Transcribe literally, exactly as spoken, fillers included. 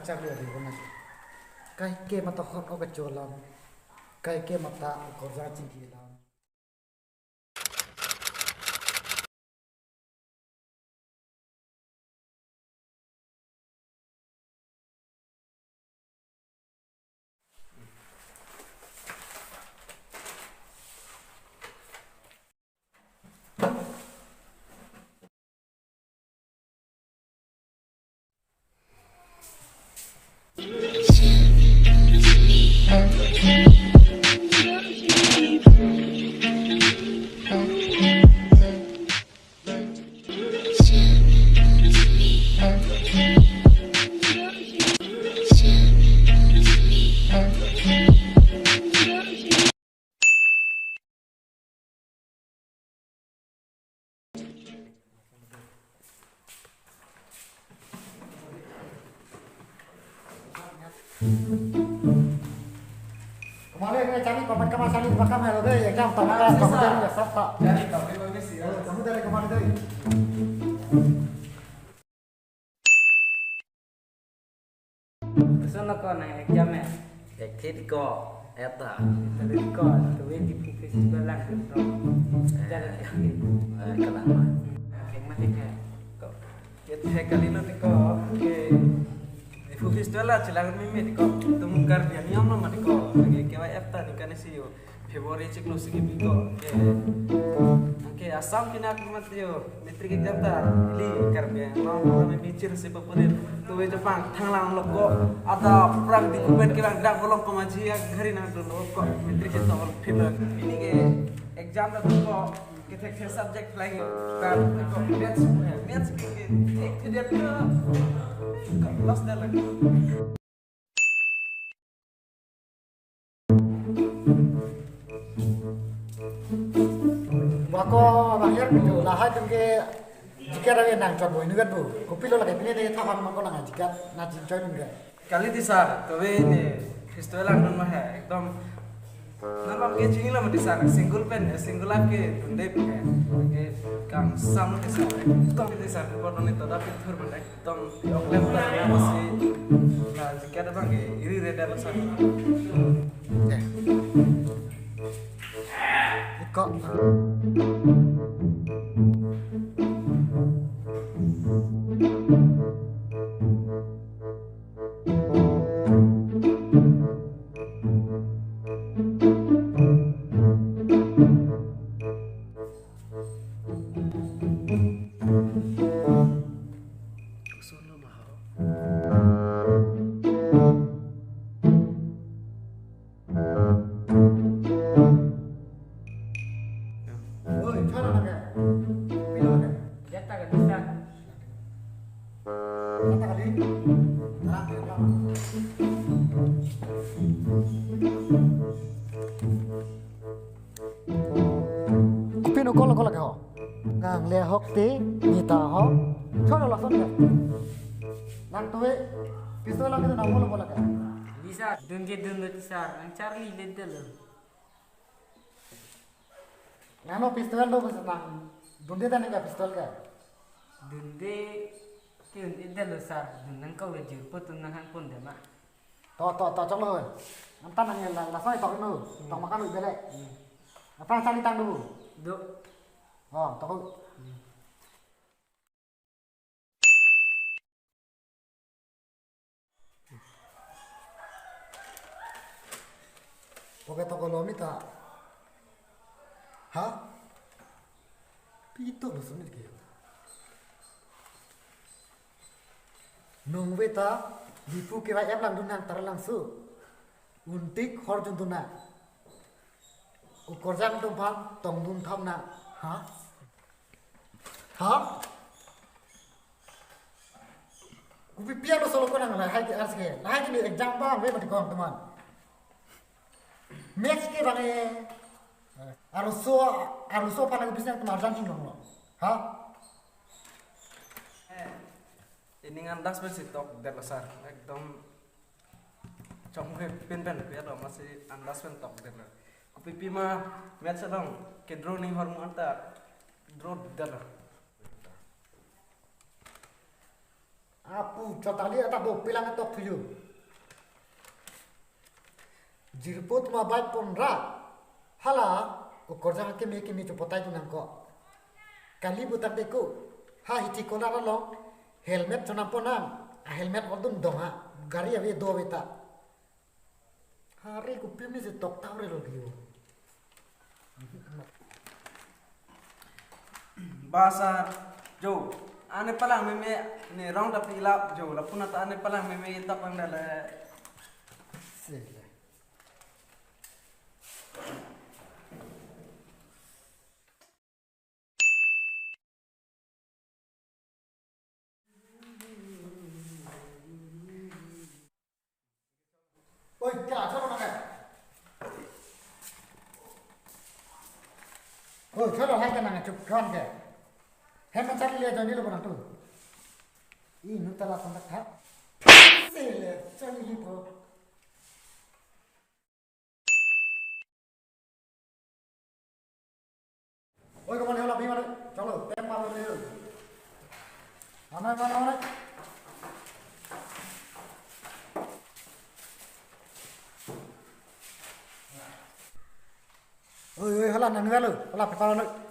Chakri ari kona. Kaike mata hot oke cholam. Kaike mata korja chingki lam. Kemari ke cari papan kamar cari pakam ya lo deh, ya jam tama ya kamu dari ya sat tak. Cari tapi bagus ya. Kamu dari kemana deh? Sono ko nang exam ya? Ekthit ko, eta. Ekthit ko, tuwe Diphu festival lang ko. Eh, jalan ya. Eh, kalang ma. Oke, mati ke. Ko. Ekthit kali lo tiko. Oke. Diphu festival la chilang mimi tiko. Tum Karbi ani om lo ma tiko. Oke, K Y F ta ni kani si yo. February chiklo si kebi ko. Oke. Oke, Assam kina kumat yo. Matric exam ta ili Karbi Anglong kami bichir si papulir. Tuwe Japan thanglang lo ko. Ada prak di kuben kilang dak bolong pemaji ya hari nang dulu ko. Matric exam pil. Ini ke exam ta ko. Kita ke subject lain. Kan ko maths, maths ke ke. Tidak ke. Lost dah lagi. Bako lahir gitu, lahai atum ke jika ada yang nang coba ini kan bu, kopi lo lagi pini nih thahan mangko nang jikat na jincoy nungga. Kali di sir, kami ini festival ang nama hai, ekdom nama ke chini lama di sir, single pen, single life ke tunde pen, ke kam sam di sir, ekdom di sir, kono ni toda pithur benda. Tong yok lem ta na masi na jika ada bang ke iri reda lo sa. Eh. Iko. Oi, chora lage. Pilo lage. Jata ka bisa. Jata ka di. Tara, tara. Kopin okol okol lake ho. Nang le hok te nita ho. Choro lason ke. Nang tuwe pistol lake tu nang bolo bolo ke. Bisa dun ke dun lo sir, nang charli le de lo. Nang lo pistol lo bas nang dunde tane ke pistol ke. Dunde ke un ide lo sir, dun nang kau ke jur po tun nang hang pon de ma. To, to, to, choklo. Anta nang la, la soi tok nu. Tok makan lu belek. Hmm. Apa cari tang dulu? Do. Oh, tok. Hmm. Poke tok lo mita. Ha? Pito lo sumit ke. Nungve ta Diphu K Y F langdun nang tar langsu. Untik hor jun dun nang. Ukorjang tumphan tongdun tham nang. Ha? Ha? Kopi pi arloso lo ko nang lahai ke arloso ke. Lahai ke exam ba ve mati kong teman. Maths ke bang e. Arloso, arloso aphan kopi si nang teman jan hinglong lo. Ha? Eh, ini ngan das pen si tok det lo sir. Ekdom chong ke pin pen pi ado masi andas pen tok det lo. Kopi pi ma maths along ke draw ning hormu anta draw det lo. Apu chotali ata do pilang tok thuyu. Jirpo tuma bai ponra. Hala, okorjang keme keme chopotai tu nangkok. Kali butak deko. Ha hithi kolar along. Helmet chonam ponam. A helmet ordum dong ha. Gari ave do ave ta. Hari kopi mesi tok tau re lo biu. Basa, jo, ane palang meme, ne rong tapi ilap, jo, lapu nata ane palang meme itap ang dale. Sele. Oi, kya chalo nang? Oi, chalo hai ka nang chup khan ke. Hem man chali le jani lo nang tu. I nu tala kontak tha. Sele, chali li po. Oi, kapan hala bhi mane? Chalo, tem maro le. Ana, ana, ana. Oi, oi, hala nang lo. Hala paper lo.